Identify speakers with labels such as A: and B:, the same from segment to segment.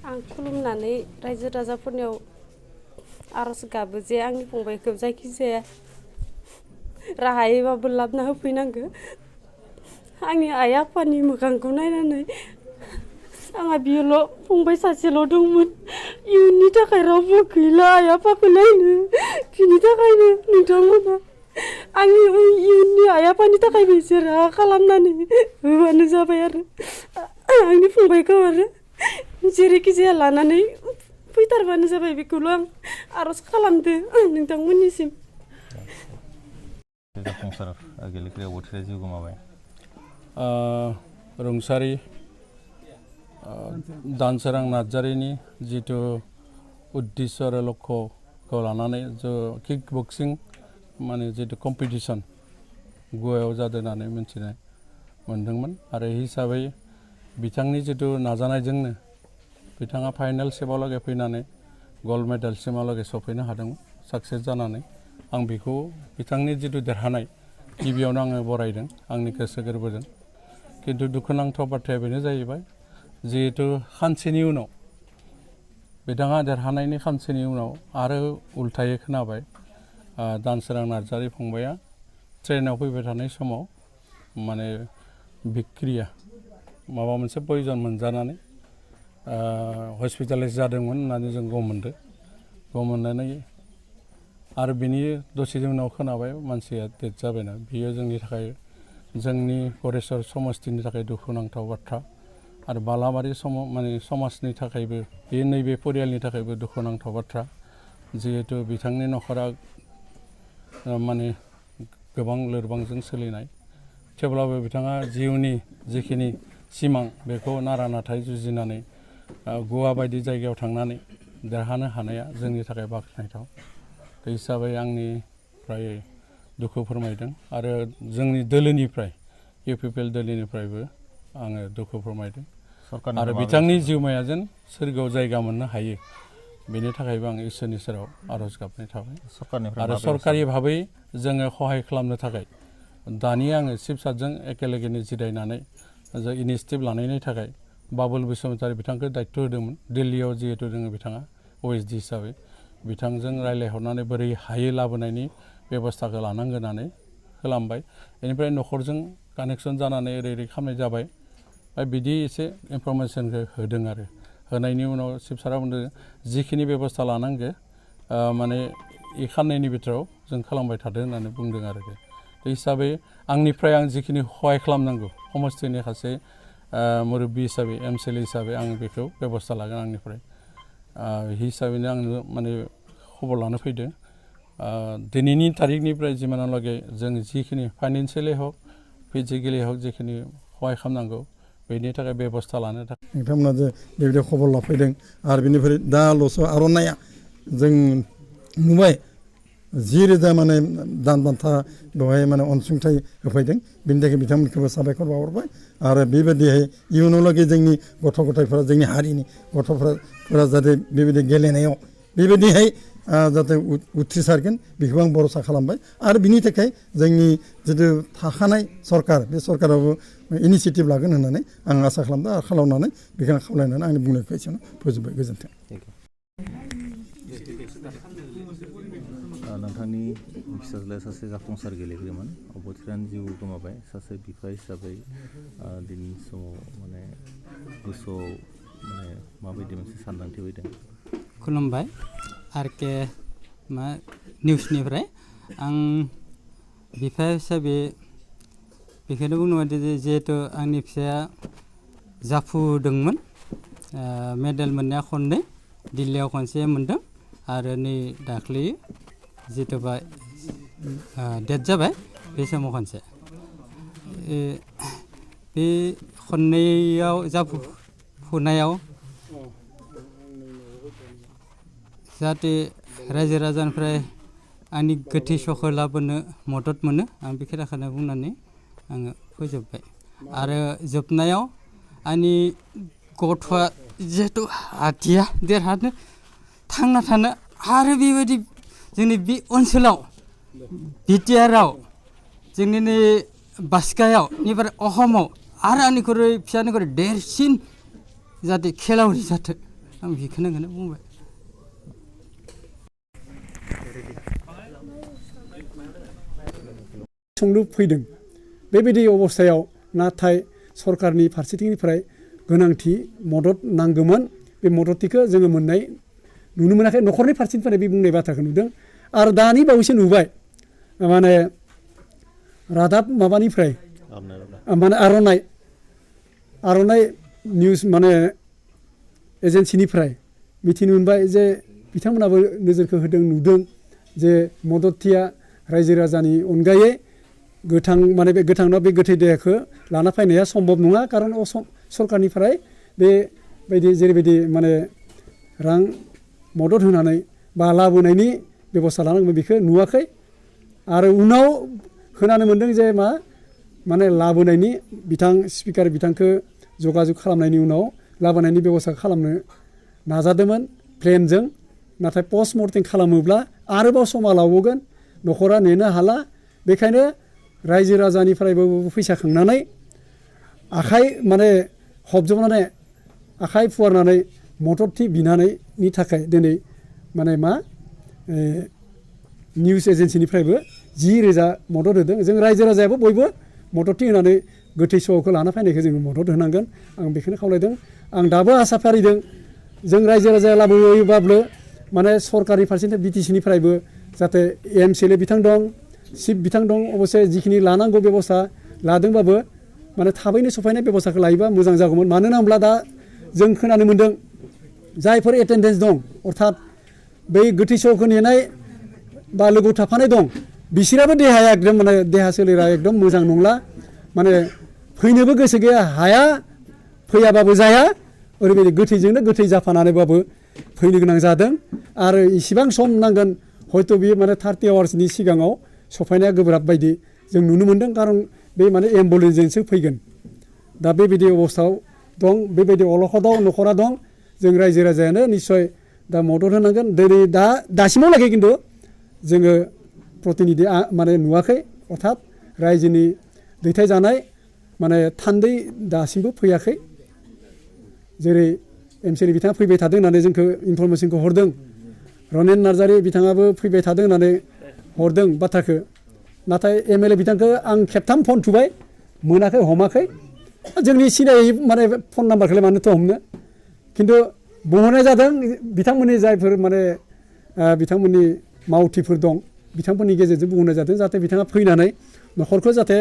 A: आं खुलुमनानै रायजो राजाफोरनियाव आरज गाबो जे आंनि फंबायखौ जायखिजाया राहायैबाबो लाबोना होफैनांगौ। आंनि आइ आफानि मोखांखौ नायनानै आंहा बियोल' फंबाय सासेल' दंमोन। इयुननि थाखाय रावबो गैला आइ आफाखौ नायनो। बिनि थाखायनो नोंथांमोना आंनि इयुननि आइ आफानि थाखायबो एसे राहा खालामनानै होबानो जाबाय आरो आंनि फंबायखौ आरो जेरैखि जाया लानानै फैथारबानो जाबाय बेखौल' आं आरज खालामदो नोंथांमोननिसिम।
B: जाफुंसार गेलेगिरि अबथिरा जिउ गोमाबाय
C: रुंसारि दानसोरां नार्जारिनि जिथु उद्देश्य आरो लक्ष्यखौ लानानै किक बक्सिं माने जितु कम्पिटिसन गवायाव जादों होननानै मिथिनाय मोनदोंमोन आरो हिसाबै बिथांनि जितु नाजानायजोंनो बिथाङा फाइनालसिमावलागै फैनानै गल्ड मेडेलसिमावलागै सफैनो हादोंमोन साक्सेस जानानै। आं बेखौ बिथांनि जितु देरहानाय गिबियावनो आङो बरायदों आंनि गोसो गोरबोजों। खिन्थु दुखुनांथाव बाथ्राया बेनो जाहैबाय जिहेतु सानसेनि उनाव बिथाङा देरहानायनि सानसेनि उनाव आरो उल्थायै खोनाबाय दानसोरां नार्जारि फंबाया ट्रेनाव फैबाय थानाय समाव माने बिक्रिया माबा मोनसे पयजन मोनजानानै हस्पिटालाइज जादोंमोन होननानै जों गम मोनदों। गम मोननानै आरो बिनि दसे उनाव खोनाबाय मानसिया डेथ जाबायना। बियो जोंनि थाखाय जोंनि गरेस्वर समस्तिनि थाखाय दुखुनांथाव बाथ्रा आरो बालाबारि माने समाजनि थाखायबो बे नैबे परियालनि थाखायबो दुखुनांथाव बाथ्रा। जिहेतु बिथांनि न'खरा माने गोबां लोरबांजों सोलिनाय थेवब्लाबो बिथाङा जिउनि जिखिनि सिमां बेखौ नारा नाथाय जुजिनानै गवा बायदि जायगायाव थांनानै देरहानो हानाया जोंनि थाखाय बाख्नायथाव। बे हिसाबै आंनिफ्राय दुखु फोरमायदों आरो जोंनि दोलोनिफ्राय इउपिपिएल दोलोनिफ्रायबो आङो दुखु फोरमायदों आरो बिथांनि जिउमाया जेन सोरगोआव जायगा मोननो हायो बेनि थाखायबो आं इसोरनि सेराव आरज गाबनाय थाबाय। आरो सरकारि भाबै जोङो सहाय खालामनो थाखाय दानि आङो चिफ सार्जन एकेलगेनो जिरायनानै इनिसिएटिभ लानायनि थाखाय बाबुल बसुमतारी बिथांखौ दायित्व होदोंमोन। दिल्लीयाव जिहेतु दोङो बिथाङा OSD हिसाबै बिथांजों रायज्लायहरनानै बोरै हायो लाबोनायनि बेब'स्थाखौ लानांगोन होननानै खालामबाय। बेनिफ्राय न'खरजों कानेक्सन जानानै ओरै खालामनाय जाबाय। बिदि एसे इनफरमेसनखौ होदों आरो होनायनि उनाव चिफ सारा बुंदों जिखिनि बेब'स्था लानांगौ माने इ खाननैनि बिथोराव जों खालामबाय थादों होननानै बुंदों आरो। बे हिसाबै आंनिफ्राय आं जिखिनि सहाय खालामनांगौ समस्तिनि सासे मुरब्बि हिसाबै MCL हिसाबै आं बेखौ बेब'स्था लागोन आंनिफ्राय। हिसाबैनो आं माने खबर लानो फैदों। दिनैनि थारिखनिफ्राय जिमानहालागै जों जिखिनि फाइनेन्सियेलि हक फिजिकेलि हक जिखिनि सहाय खालामनांगौ बेनि थाखाय बेब'स्था लानो थाखाय
D: नोंथांमोना जे बेबायदि खबर लाफैदों आरो बेनिफ्राय दाल'सो आर'नाइया जों नुबाय 10,000 माने दान बान्था बेवहाय माने अनसुंथाइ होफैदों। बेनि थाखाय बिथांमोनखौबो साबायखर बावहरबाय आरो बेबायदिहाय इयुनावलागै जोंनि गथ' गथायफोरा जोंनि हारिनि गथ'फोरा जाहाथे बेबायदि गेलेनायाव बेबायदिहाय जाहाथे उथ्रिसारगोन बेखौ आं भरसा खालामबाय। आरो बिनि थाखाय जोंनि जिथु थाखानाय सरकार बे सरकाराबो इनिसियेटिभ लागोन होननानै आं आसा खालामदों आरो खालामनानै बेखौनो खावलायनानै आंनि बुंनायखौ एसेयावनो फोजोबबाय। गोजोन्थों।
B: नोंथांनि फिसाज्लाया सासे जाफुंसार गेलेगिरिमोन अबथिरानि जिउ गोमाबाय। सासे बिफा हिसाबै दिनैनि समाव माने गोसोआव माने माबायदि मोनसे सानदांथि फैदों?
E: खुलुमबाय RK निउसनिफ्राय आं बिफा हिसाबै बेखौनो बुंनो मोनदों जिहेथु आंनि फिसाया जाफुदोंमोन। मेडेल मोननाया खननै दिल्लीयाव खनसे मोनदों आरो नै दाख्लै जिथुबा डेथ जाबाय बे समाव खनसे। बे खननैयाव जाफुनायाव जाहाथे रायजो राजानिफ्राय आंनि गोथै सहखौ लाबोनो मदद मोनो आं बे खोथाखौनो बुंनानै आङो फोजोबबाय। आरो जोबनायाव आंनि गथ'आ जिहेथु हाथिया देरहानो थांना थानो आरो बेबायदि जोंनि बे ओनसोलाव BTRआव जोंनि नै बाक्सायाव बेनिफ्राय अहमाव आरो आंनिख्रुइ फिसानिख्रुइ देरसिन जाहाथे खेलावरि जाथों आं बेखौनो बुंबाय।
F: सोंलु फैदों बेबायदि अबस्थायाव नाथाय सरकारनि फारसेथिंनिफ्राय गोनांथि मदद नांगौमोन बे मददथिखौ जोङो मोननाय नुनो मोनाखै न'खरनि फारसेनिफ्राय बे बुंनाय बाथ्राखौ नुदों आरो दानि बावैसो नुबाय माने रादाब माबानिफ्राय माने आर'नाइ निउस माने एजेन्सिनिफ्राय मिथिनो मोनबाय जे बिथांमोनाबो नोजोरखौ होदों नुदों जे मददथिया रायजो राजानि अनगायै गोथां माने बे गोथांनाव बे गोथै देहाखौ लाना फैनाया सम्भब नङा खारन सरकारनिफ्राय बेबायदि जेरैबायदि माने रां मदद होनानै बा लाबोनायनि बेबस्था लानांगौमोन बेखौ नुवाखै आरो उनाव खोनानो मोन्दों जे माने लाबोनायनि स्पिकार बिथांखौ जगाजग खालामनायनि उनाव लाबोनायनि बेबस्था खालामनो नाजादोंमोन प्लेनजों नाथाय पस्टमर्टेम खालामोब्ला आरोबाव समा लाबावगोन न'खरा नेनो हाला बेखायनो रायजो राजानिफ्रायबो फैसा खांनानै आखाइ माने हबजबनानै आखाइ फुवारनानै मददथि बिनायनि थाखाय दिनै माने निउस एजेन्सिनिफ्रायबो 10,000 मदद होदों जों रायजो राजायाबो बयबो मददथि होनानै गोथै सहखौ लाना फैनायखौ जोङो मदद होनांगोन आं बेखौनो खावलायदों आं दाबो आसा फारिदों जों रायजो राजाया लाबोयोब्लाबो माने सरकारनि फारसेनिफ्राय बिटिसिनिफ्रायबो जाहाथे एमसिएलए बिथां दं चिफ बिथां दं अबसे जिखिनि लानांगौ बेबस्था लादोंबाबो माने थाबैनो सफैनाय बेबस्थाखौ लायोबा मोजां जागौमोन मानो होनब्ला दा जों खोनानो मोन्दों जायफोर एटेन्डेन्स दं अर्थात बै गोथै सहखौ नेनाय बा लोगोआव थाफानाय दं बिसोराबो देहाया एकदम माने देहा सोलेरा एकदम मोजां नंला माने फैनोबो गोसो गैया हाया फैयाबाबो जाया ओरैबायदि गोथैजोंनो गोथै जाफानानैबाबो फैनो गोनां जादों आरो इसिबां सम नांगोन हयथ' बियो माने 30 आवार्सनि सिगाङाव सफैनाया गोब्राब बायदि जों नुनो मोन्दों खारन बे माने एम्बुलेन्सजोंसो फैगोन दा बेबायदि अबस्थायाव दं बेबायदि अलखदाव न'खरा दं जों रायजो राजायानो निस्सय दा मदद होनांगोन दिनै दासिमावलागै खिन्थु जोङो प्रतिनिधि माने नुवाखै अर्थात रायजोनि दैथायजानाय माने थान्दै दासिमबो फैयाखै जेरै एमसिएलए बिथाङा फैबाय थादों होननानै जोंखौ इनफरमेसनखौ हरदों रनेन नार्जारि बिथाङाबो फैबाय थादों होननानै हरदों बाथ्राखौ नाथाय एमएलए बिथांखौ आं खेबथाम फन थुबाय मोनाखै हमाखै जोंनि सिनायै माने फन नाम्बारखौलाय मानोथ' हमनो खिन्थु बुंहरनाय जादों बिथांमोननि जायफोर माने बिथांमोननि मावथिफोर दं बिथांमोननि गेजेरजों बुंहरनाय जादों जाहाथे बिथाङा फैनानै न'खरखौ जाहाथे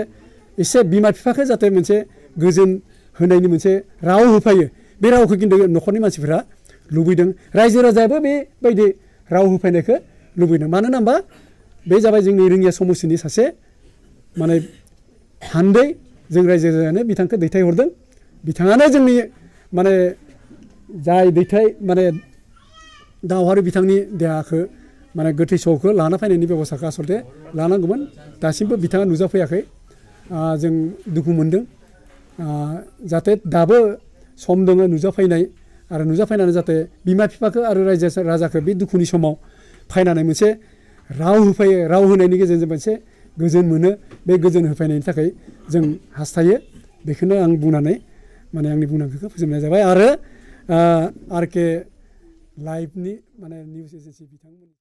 F: एसे बिमा बिफाखौ जाहाथे मोनसे गोजोन होनायनि मोनसे राव होफायो बे रावखौ खिन्थु न'खरनि मानसिफ्रा लुबैदों रायजो राजायाबो बेबायदि राव होफैनायखौ लुबैदों मानो होनबा बे जाबाय जोंनि रोङिया समस्थिनि सासे माने हान्दै जों रायजो राजायानो बिथांखौ दैथायहरदों बिथाङानो जोंनि माने जाय माने दावहारु बिथांनि देहाखौ माने गोथै सहखौ लाना फैनायनि बेबस्थाखौ आसलथे लानांगौमोन दासिमबो बिथाङा नुजाफैयाखै जों दुखु मोनदों जाहाथे दाबो सम दङ नुजाफैनाय आरो नुजाफैनानै जाहाथे बिमा बिफाखौ आरो रायजो राजाखौ बे दुखुनि समाव फैनानै मोनसे राव होफैयो राव होनायनि गेजेरजों मोनसे गोजोन मोनो बे गोजोन होफैनायनि थाखाय जों हास्थायो बेखौनो आं बुंनानै माने आंनि बुंनांगौखौ फोजोबनाय जाबाय आरो आरके लाइभनि माने निउस एजेन्सि बिथांमोन